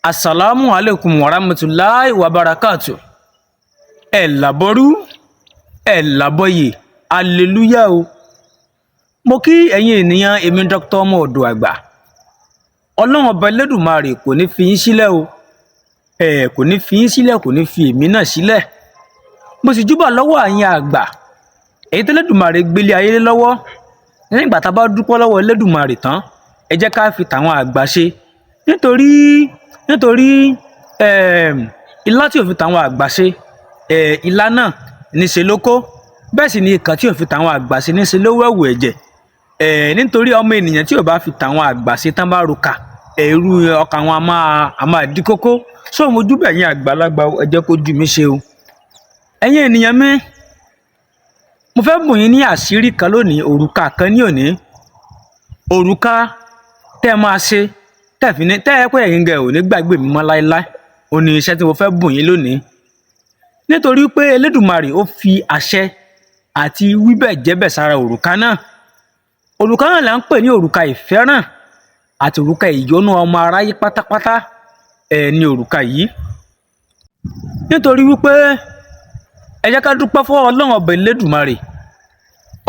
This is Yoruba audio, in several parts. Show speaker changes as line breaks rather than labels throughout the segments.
Asalaamu alaikum warahmatulahi wabarakatu. Ẹ làbọrú, ẹ làbọyè, aleluya o. Mo kí ẹ̀yin ènìyàn, èmi Dr. Ọmọ Ọ̀dọ̀ Àgbà. Ọlọ́run ọba Elédùmarè kò ní fi yín sílẹ̀ o. Ẹ kò ní fi yín sílẹ̀, kò ní fi èmi náà sílẹ̀. Mo sì júbà lọ́wọ́ àyín àgbà, èyí tí Elédùmarè gbélé ayé lé lọ́wọ́. Lẹ́yìn ìgbà tá a bá dúpẹ́ lọ́wọ́ Elédùmarè tán, ẹ jẹ́ ká fi tàwọn àgbà ṣe. Nítorí ilá tí ò fi tàwọn àgbà ṣe, ilá náà níṣe ló kó. Bẹ́ẹ̀ sì ni ìkàn tí ò fi tàwọn àgbà ṣe níṣe ló wẹ̀wù ẹ̀jẹ̀. Nítorí ọmọ ènìyàn tí ò bá fi tàwọn àgbà ṣe tán bá roka, irú ọkàn wọn a máa dí kókó. So mo júbà ẹ̀yin àgbàlagbà, ẹ jẹ́ kó ju mi ṣe o. Ẹ̀yin ènìyàn mi, mo fẹ́ bùn yín ní àṣírí kan lónìí, òrùka kan ní òní. Òrùka tẹ́ ẹ máa ṣe, tẹ́ ẹ fi ní, tẹ́ ẹ pé ẹ̀yin gẹ̀ ò ní gbàgbé mi mọ́ láéláé. Ó ní iṣẹ́ tí mo fẹ́ bùn yín lónìí. Nítorí pé Elédùmarè ó fi àṣẹ àti wíbẹ̀ jẹ́bẹ̀ sára òrùka náà. Òrùka náà là ń pè ní òrùka ìfẹ́ràn àti òrùka ìyọ́nú ọmọ aráyé pátápátá. Ẹ ní òrùka yìí. Nítorí wípé ẹ jẹ́ ká dúpẹ́ fún Ọlọ́run ọba Elédùmarè,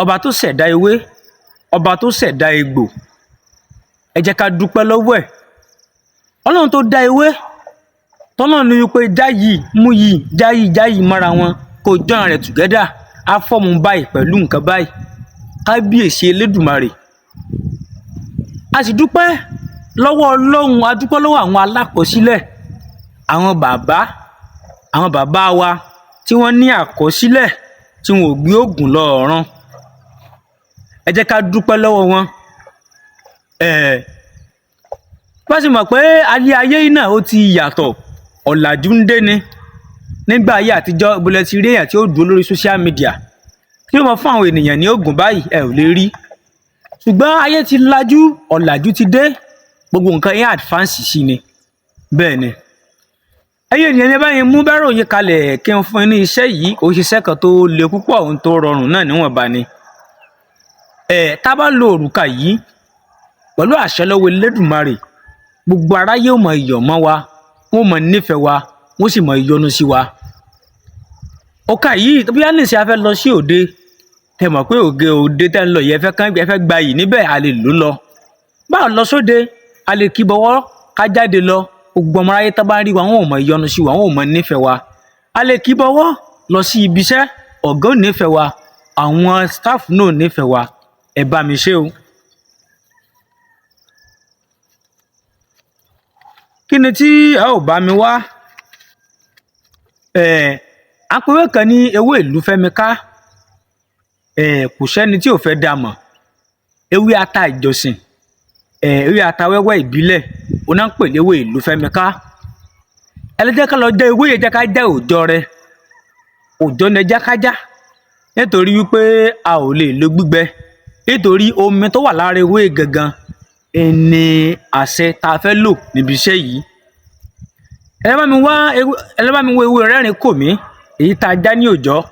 ọba tó ṣẹ̀dá ewé, ọba tó ṣẹ̀dá egbò. Ẹ jẹ́ ká dúpẹ́ lọ́wọ́ ẹ̀. Ọlọ́run tó dá ewé, tọ́lọ́run ní wípé já yìí, mú yìí, já yìí, já yìí mọ́ra wọn, kó join rẹ̀ together, á fọ́ọ̀mù báyìí pẹ̀lú nǹkan báyìí. Kábíyèsí Elédùmarè. A sì dúpẹ́ lọ́wọ́ Ọlọ́run, a dúpẹ́ lọ́wọ́ àwọn alákọsílẹ̀, àwọn bàbá wa tí wọ́n ní àkọsílẹ̀ tí wọn ò gbé òògùn lọ ọ̀run. Ẹ jẹ́ ká dúpẹ́ lọ́wọ́ wọn. Bá sì mọ̀ pé ayé ayé yìí náà ó ti yàtọ̀, ọ̀làjú ń dé ni. Nígbà ayé àtijọ́, ibo lẹ ti rí èèyàn tí ó dúró lórí social media tí ó máa fún àwọn ènìyàn ní òògùn báyìí? Ẹ ò lè rí. Ṣùgbọ́n ayé ti lajú, ọ̀làjú ti dé, gbogbo nǹkan yẹn advance sí ni. Bẹ́ẹ̀ ni. Ẹ̀yin ènìyàn mi, báyìí mú bírò yín kalẹ̀ kí n fún yín ní iṣẹ́ yìí. Kò ṣe iṣẹ́ kan tó le púpọ̀, ohun tó rọrùn náà níwọ̀nba ni. Tá a bá lo òrùka yìí pẹ̀lú àṣẹ lọ́wọ́ Elédùmarè, gbogbo aráyé ó mọ iyọ̀ mọ́ wa, wọ́n mọ nífẹ̀ẹ́ wa, wọ́n sì mọ yọ́nú sí wa. Òrùka yìí, tó bí á nìṣẹ́ a fẹ́ lọ sí òde, tẹ mọ̀ pé òde tẹ́ ń lọ yìí, ẹ fẹ́ kán, ẹ fẹ́ gba yìí níbẹ̀, a lè lò lọ. Bá lọ sóde, a lè kí bọwọ́ ká jáde lọ. Gbogbo ọmọ aráyé tó bá rí wa, wọn ò mọ yọ́nú sí wa, wọn ò mọ nífẹ̀ẹ́ wa. A lè kí bọwọ́ lọ sí ibi iṣẹ́, ọ̀gá ò nífẹ̀ẹ́ wa, àwọn staff náà ò nífẹ̀ẹ́ wa. Ẹ bá mi ṣe o. Kí ni tí ẹ ò bá mi wá? Apẹ̀wé kan ní ewé ìlú fẹ́mi ká. Kò sẹ́ni tí ò fẹ́ dá mọ̀. Ewé ata ìjọsìn, ewé ata wẹ́wẹ́ ìbílẹ̀, òun náà ń pè léwé ìlú fẹ́mi ká. Ẹ lè jẹ́ ká lọ jẹ ewé yẹn, jẹ́ ká jẹ́ òòjọ́ rẹ. Òòjọ́ ni ẹ jẹ́ ká já. Nítorí wípé a ò lè lo gbígbẹ. Nítorí omi tó wà lára ewé gangan ni àṣẹ tá a fẹ́ lò níbi iṣẹ́ yìí. Ẹ bá mi wá ewé, ẹ bá mi wo ewé rẹ́rìn kò mí, èyí tá a já ní òòjọ́.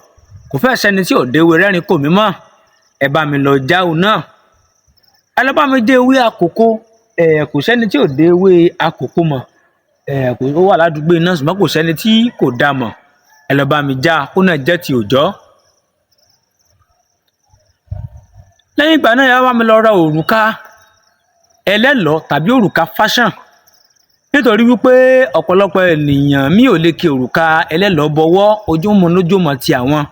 Kò fẹ́ sẹ́ni tí ò dé ewé rẹ́rìn kò mí mọ́. Ẹ bá mi lọ já òun náà. Ẹ lọ bá mi dé ewé àkókò. Kò sẹ́ni tí ò dé ewé àkókò mọ̀. Kò, ó wà ládùúgbò náà, ṣùgbọ́n kò sẹ́ni tí kò dá mọ̀. Ẹ lọ bá mi já, kó náà jẹ́ ti òòjọ́. Lẹ́yìn ìgbà náà, ẹ bá mi lọ ra òrùka ẹlẹ́lọ̀ọ́ tàbí òrùka fashion. Nítorí wípé ọ̀pọ̀lọpọ̀ ènìyàn mi ò lè ki òrùka ẹlẹ́lọ̀ọ́ bọwọ́, ojúmọ́ lójúmọ́ ti àwọn.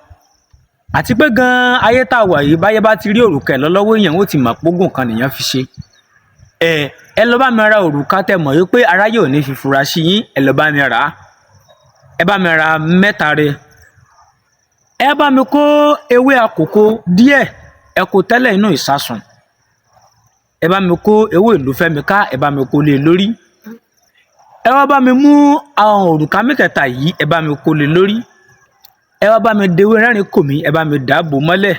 Àti pé gan-an ayé tá a wà yìí, báyé bá ti rí òrùka ẹ̀ lọ́wọ́ èèyàn, ó ti mọ̀ pógùn kan nìyẹn fi ṣe. Ẹ lọ bá mi ra òrùka tẹ́ mọ̀ wípé aráyé ò ní fi fura sí yín, ẹ lọ bá mi rà á. Ẹ bá mi ra mẹ́ta rẹ̀. Ẹ bá mi kó ewé àkókò díẹ̀, ẹ kó tẹ́lẹ̀ inú ìsasùn. Ẹ bá mi kó ewé ìlú fẹ́mi ká, ẹ bá mi kó lé lórí. Ẹ wá bá mi mú àwọn òrùka mẹ́tẹ̀ẹ̀ta yìí, ẹ bá mi kó lé lórí. Ẹ wá bá mi dewé rẹ́rìn kò mí, ẹ bá mi dàbò mọ́lẹ̀.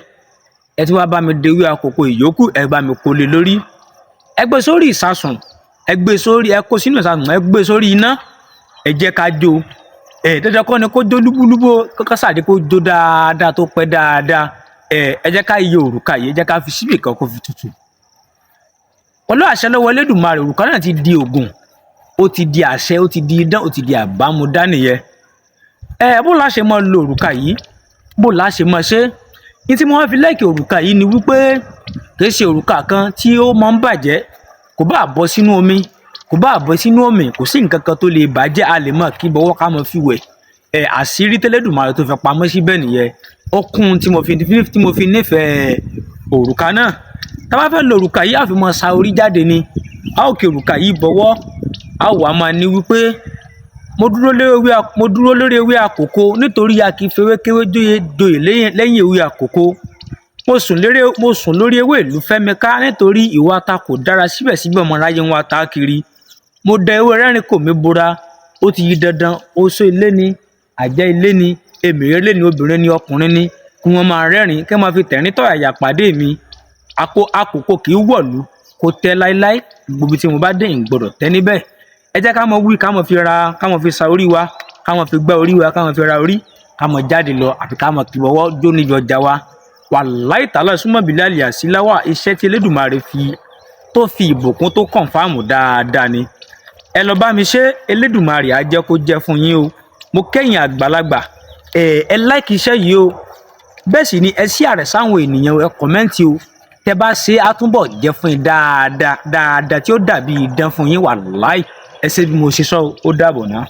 Ẹ tún wá bá mi dewé àkókò ìyókù, ẹ bá mi kó lé lórí. Ẹ gbé sórí ìsasùn, ẹ gbé sórí, ẹ kó sínú ìsasùn, ẹ gbé sórí iná. Ẹ jẹ́ ká jó. Dandan kọ́ ni kó jó lúbúlúbú, kó sàdé kó jó dáadáa tó pẹ́ dáadáa. Ẹ jẹ́ ká yọ òrùka yìí, ẹ jẹ́ ká fi síbì kan kó fi tutù. Pẹ̀lú àṣẹ lọ́wọ́ Elédùmarè, òrùka náà ti di ògùn. Ó ti di àṣẹ, ó ti di idán, ó ti di àbámudá nìyẹn. Ẹ bó la ṣe máa lo òrùka yìí, bó la ṣe máa ṣe ní tí mo wá fi like òrùka yìí ni wípé kìí ṣe òrùka kan tí ó máa ń bàjẹ́. Kò bá bọ́ sínú omi, kò bá bọ́ sínú omi, kò sí nǹkan kan tó lè bàjẹ́. A lè máa kí bọ́wọ́ ká máa fi wẹ̀. Ẹ àṣírí tẹ́lẹ̀dùmarè tó fi pamọ́ síbẹ̀ nìyẹn. Ó kún tí mo fi nífẹ̀ẹ́ òrùka náà. Tá a bá fẹ́ lo òrùka yìí, a fi máa sa orí jáde ni. A ó kí òrùka yìí bọ́wọ́, a ó wá máa ní wípé mo dúró lórí ewé àkókò, nítorí a kì í fewékéwé joyè lẹ́yìn ewé àkókò. Mo sùn lórí ewé ìlú fẹ́mi ká, nítorí ìwà ta kò dára, síbẹ̀síbẹ̀ ọmọ aráyé ń wá ta kiri. Mo da ewé rẹ́rìn kò mí bora, ó ti yí dandan. Oṣó ilé ni, àjẹ́ ilé ni, èmèrè ilé ni, obìnrin ni, ọkùnrin ni, kí wọ́n máa rẹ́rìn, kí wọ́n máa fi tẹ̀rín tọ̀yàyà pàdé mi. Àkókò kì í wọ̀lú kó tẹ́ láéláé. Gbogbo ibi tí mo bá dé, ń gbọ́dọ̀ tẹ́ níbẹ̀. Ẹ jẹ́ ká mọ wí, ká mọ fi ra, ká mọ fi sa orí wa, ká mọ fi gbá orí wa, ká mọ fi ra orí, ká mọ jáde lọ, àbí ká mọ kí bọ́wọ́ jó níbi ọjà wa. Wàláì tàlá súnmọ́ bílẹ̀ àsíláwà, iṣẹ́ tí Elédùmarè fi tó fi ìbùkún tó confirm dáadáa ni. Ẹ lọ bá mi ṣe, Elédùmarè á jẹ́ kó jẹ́ fún yín o. Mo kẹ́yìn àgbàlagbà, ẹ like iṣẹ́ yìí o. Bẹ́ẹ̀ sì ni ẹ share rẹ̀ sáwọn ènìyàn, ẹ comment o. Tẹ bá ṣe, á túbọ̀ jẹ́ fún yín dáadáa dáadáa, tí ó dàbí idán fún yín. Wàláì, ẹ ṣe bí mo ṣe sọ. Ó dàbọ̀ náà.